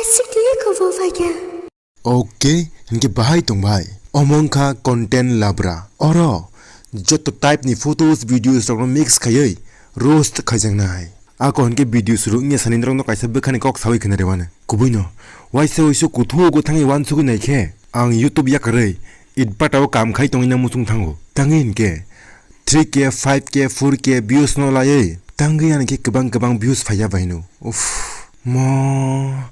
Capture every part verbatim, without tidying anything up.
Sikli ko bo phaikha. Okay, hinkhe bahai tong bai. Omo wngkha content labra. Oro joto type ni photos, videos rokno mix khaiwi roast khaijaknai. Ako hinkhe videos rwngya sani norokno kaisa bwkhani kok sawi khna rwmani. Kubuino waisa waisa kuthugo thangwi wansugwi naikhe ang YouTube yakarwi itbata o kam khai tongwina muchung thango. Tangwi hinkhe three K, five K, four K views no laiwi tangwi ani khe kwbang kwbang views phaiya baino. Uff, mo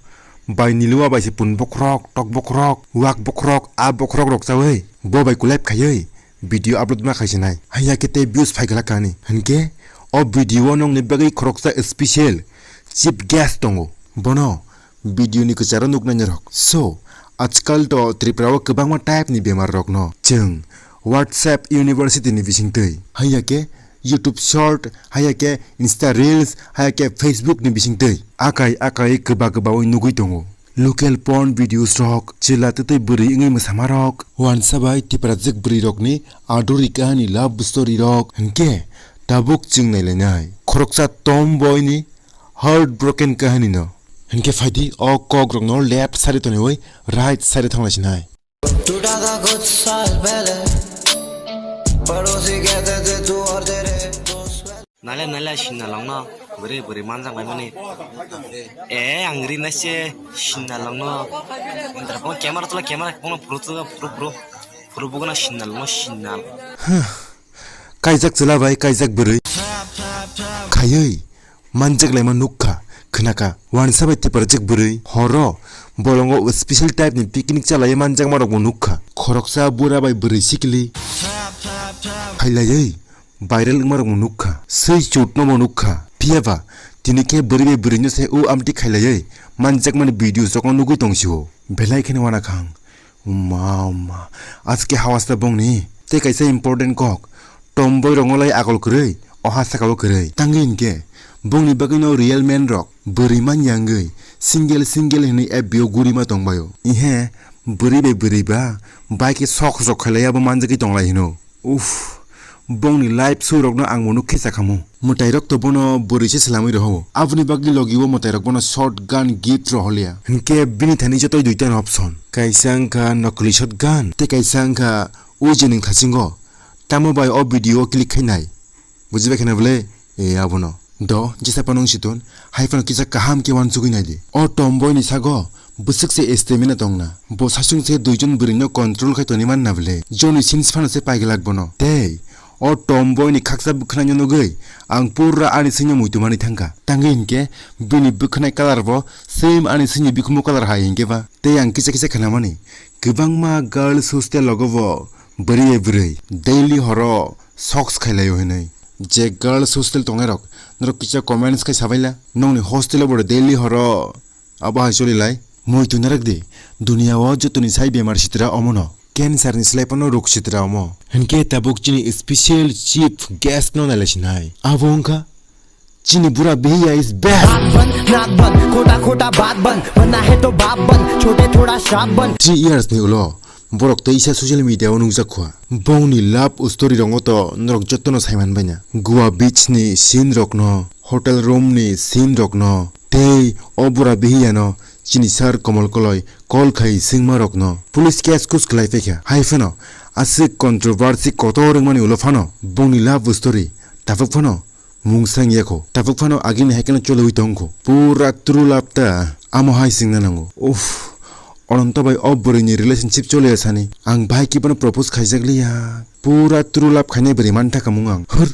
bai nilua bai se pun bokhorok, tok bokhorok, wak bokhorok, a bokhorok rok chawi bo bai collab khaiwi video upload ma khaisinai. Haiya khe tei views phai glak kani. Hinkhe o video o nongni bagwi khoroksa special chief guest tongo. Bono video ni kwcharo nuknai norok. So, ajkal to Tripura o kwbangma type ni bemar rokno chwng WhatsApp University ni bisingtwi, haiya khe YouTube Short, haiya khe Insta Reels, haiya khe Facebook ni bisingtwi akai akai kwba kwbawi nugwi tongo. Local porn videos rok, chwla twtwi bwrwi wngwi mwsama rok, wansa bai tiprajwk bwrwi rokni adori kahani love story rok, hinkhe tabuk chwng nailainai. Khoroksa tomboy ni heartbroken kahani no. Hinkhe phaidi o kok rokno left side toniwi right side thanglasinai. टूटा था कुछ साल पहले, पड़ोसी कहते थे तू और तेरे दोस्त पहले। Nale nale sinna longno, bwrwi bwrwi manjak bai mani. E, ang ri nai se sinna longno. Camera tula camera kono phuru tula phuru phuru. Phuru buguna sinna longno sinna. Kaijak chwla bai kaijak bwrwi. Khaiwi manjak laima nukha, khnakha. Wansa bai tiprajwk bwrwi horo bolongo special type ni picnic chalaiwi manjakma rokbo nukha. Khoroksa bura bai bwrwi sikli khailaiwi viral wngma rokbo nukha. Swi chutnobo nukha. Phiyaba tini khe bwrwi bai bwrwino se o amtwi khailaiwi manjakmani videos rokno nugwi tongsio. Belai kheno uanakhang. Umma, umma. Aske hawasta bongni. Tei kaisa important kok. Tomboy rokno lai akol kwrwi, oha sakao kwrwi. Tangwi hinkhe, bongni bagwino real man rok, bwrwi manya wngwi, single single hinwi F B o gurima tongbaio. Ihe, bwrwi bai bwrwi ba, bai khe sok sok khailai abo manjagwi tonglai hino. Uff, bongni live show rokno ang bo nukhe chakhamu. Mwtairok to bono bwrwi se swlamwi rohao. Aboni bagwi logi o mwtairok bono shotgun gift rohorliya. Hinkhe bini thani jotoi duita option. Kaisa wngkha nokoli shotgun, tei kaisa wngkha ui je nwng thasingo. Tamo bai o video o click khainai? Bujibai kheno bwle? E abono. Do, jesa phano wng si ton, hai phano kisa kaham khe uansugwi nai di. O tomboy ni sago bwswk se stamina tongna. Bo sasung se duijon bwrwi no control khai toni manna bwle. Johnny Sins phano se paiglak bono. Tei o tomboy ni khaksa bwkhwnai no nugwi ang pura ani singno muitu manwi thangkha. Tangwi hinkhe bini bwkhwnai colour bo same ani singni bikhumu colour hai hinkhe ba. Tei ang kisa kisa khnamani kwbangma girls hostel logo bo bwrwi bai bwrwi daily horo socks khailaio hinwi. Je girls hostel tongnairok, norok kisa comments khai sabaila, nongni hostel o bo daily horo abo hai choli lai. Muitu narwk di, dunia o jotoni sai bemar sitra omono, cancer ni slai phano rok sitra omo. Hinkhe tabuk chini special chief guest no nailaisinai. Abo wngkha chini bura bihiya is best. बात बंद, नाक बंद, खोटा खोटा बात बंद, बनना है तो बाप बंद, छोटे थोड़ा श्राप बंद। Three years ni ulo borok teisa social media o nukjak kha. Bongni love story rongo to norok jotono saiman baina. Goa beach ni scene rokno, hotel room ni scene rokno, tei o bura bihiyano chini sir Komol Koloi call khai swngma rokno police case kus khlai paikha. Hai phano aswk controversy kotor wngmani ulo phano bongni love story tabuk phano mungsa wngya kho. Tabuk phano agini hai kheno choliwi tong kho. Pura true love ta amo hai swngna nango. Uff, Ononto bai o bwrwi ni relationship choliya sani. Ang bahai khe bono propose khaijak liya. Pura true love khainai bwrwi mantha kamung ang. Hur,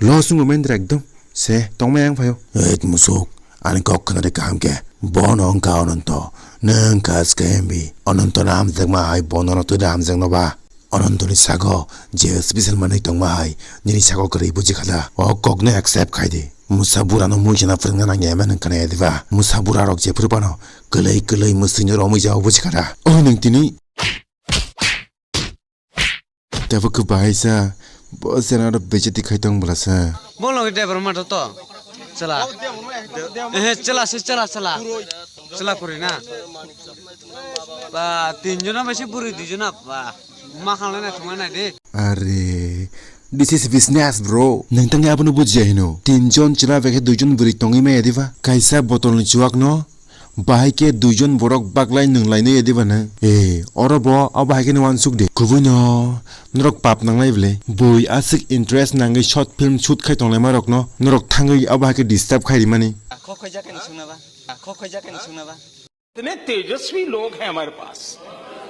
loss wngo mendra ekdom. Se, tongmai ang phaio. Et musuk, ani kok khna de kaham khe. Bono wngkha Ononto. Nwng wngkha S K M B. Ononto no hamjakma hai bono no twi hamjakno ba. Onontoni sago je special manwi tongma hai nini sago kwrwi buji kha da. O kokno accept khai di. Musa burano muisana phwrwngna nangya hwnwi khna ya diba? Musa burarok jephuru phano kwlwi kwlwi mwswino romwi jao buji kha da. O nwng tini tebo kwbahai sa, bo chana oro bejati khai tong bwla sa. Bo logi driver ma to. Chwla. Eh, chwla se chwla, chwla. Chwla kwrwi na. Ba, tinjona bai se bwrwi duijona, ba. Ma khanglai nai thumai nai di. Are, this is business, bro. Nwng tangwi abono bujiya hino. Tinjon chwla bai khe duijon bwrwi tongwi maya diba? Kaisa botolni chuwakno Bahai khe duijon borok baglai nwnglainai ya diba nang? E, oro bo abo hai khe no uansuk de. Kubui no, norok pap nanglai bwle. Bui aswk interest nangwi short film shoot khai tonglaima rok no, norok thangwi abo hai khe disturb khai rimani. Kho khoijak ni sungna ba? Kho khoijak ni sungna ba? कितने तेजस्वी लोग हैं हमारे पास,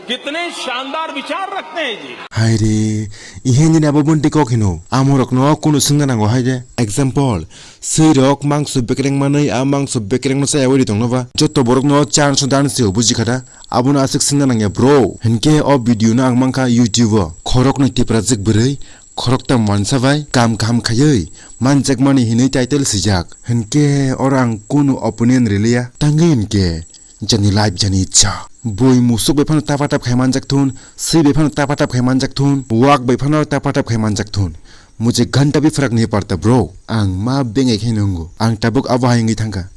कितने शानदार विचार रखते हैं जी। Hai re, ihe nini abo bonti kok hino, amorok no kunu swngna nango hai de. Example, swi rok mangso bekreng manwi a mangso bekreng no chaya uri tongno ba. Joto borok no chance dan se buji khada. Abono aswk swngna nangya bro. Hinkhe o video no ang mankha YouTube o. Khorok nwi tiprajwk bwrwi, khorok tam wansa bai, kam kaham khaiwi, manjak mani hinwi title swijak. Hinkhe oro ang kunu opinion riliya. Tangwi hinkhe, jani life jani ichha. Bui musuk bai phano tapa tap khai manjak thun, swi bai phano tapa tap khai manjak thun, wak bai phano tapa tap khai manjak thun. Mujhe ghanta bhi farak nahi padta bro. Ang ma bengai khai nungo. Ang tabuk abo hai wngwi thangkha.